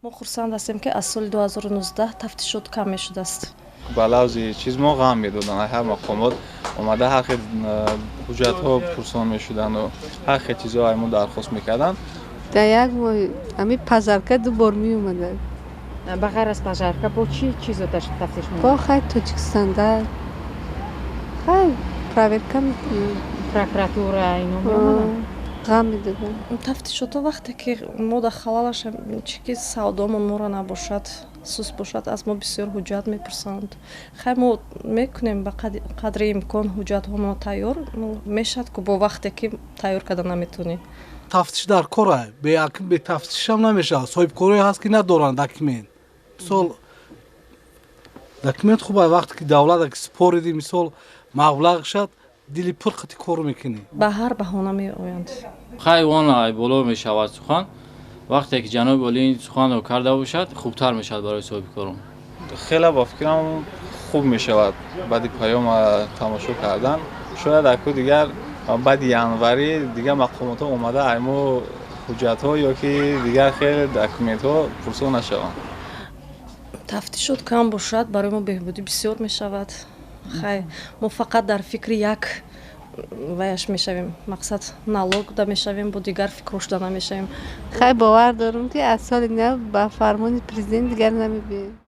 Мо хурсанд ҳастем, ки аз соли 2019 тафтишот кам мешудааст. Ба лавзи чиз мо ғам медоданд. Ҳар мақомот омада, ҳар хел ҳуҷҷатҳо пурсон мешуданду ҳар хел чизҳо ай мо дархост мекарданд. Дар як моҳ ҳамин пожарка ду бор меомада. Ба ғайр аз пожарка бо чӣ чизо тафтиш? Бо хай Тоҷикстандар, хай проверка мекунанд. Прокуратура ино меомаданд? Ғам медоданд. Тафтишото вақте ки мо дар халалаша чӣ ки савдомон моро набошад, суст бошад, аз мо бисёр ҳуҷҷат мепурсанд. Хай, мо мекунем ба қадри имкон, ҳуҷҷатҳомо тайёр мешавад ку, бо вақте ки тайёр карда наметавонӣ. Тафтиш дар кора, бетафтишам намешавад. Соҳибкорое ҳаст, ки надоранд документ. Мисол, документ хуб, вақте ки давлат ки спориди, мисол, маблағ шад, дили пур қати кор мекунӣ. Ба ҳар баҳона меоянд. Хай, он ай боло мешавад сухан. Вақте ки ҷаноби олӣ ин суханро карда бошад, хубтар мешавад барои соҳибкорон. Хеле, ба фикрам, хуб мешавад. Баъди паёма тамошо кардан, шояд аку дигар баъди январӣ дигар мақомотҳо омада, ай мо ҳуҷҷатҳо ё ки дигар хеле документҳо пурсон нашаванд. Тафтишот кам бошад, барои мо беҳбудӣ бисёр мешавад. Хай, мо фақат дар фикри як ваяш мешавем, мақсад налог да мешавем, бо дигар фикрҳо шуда намешавем. Хай, бовар дорам, ки аз соли нав ба фармони президент дигар намебием.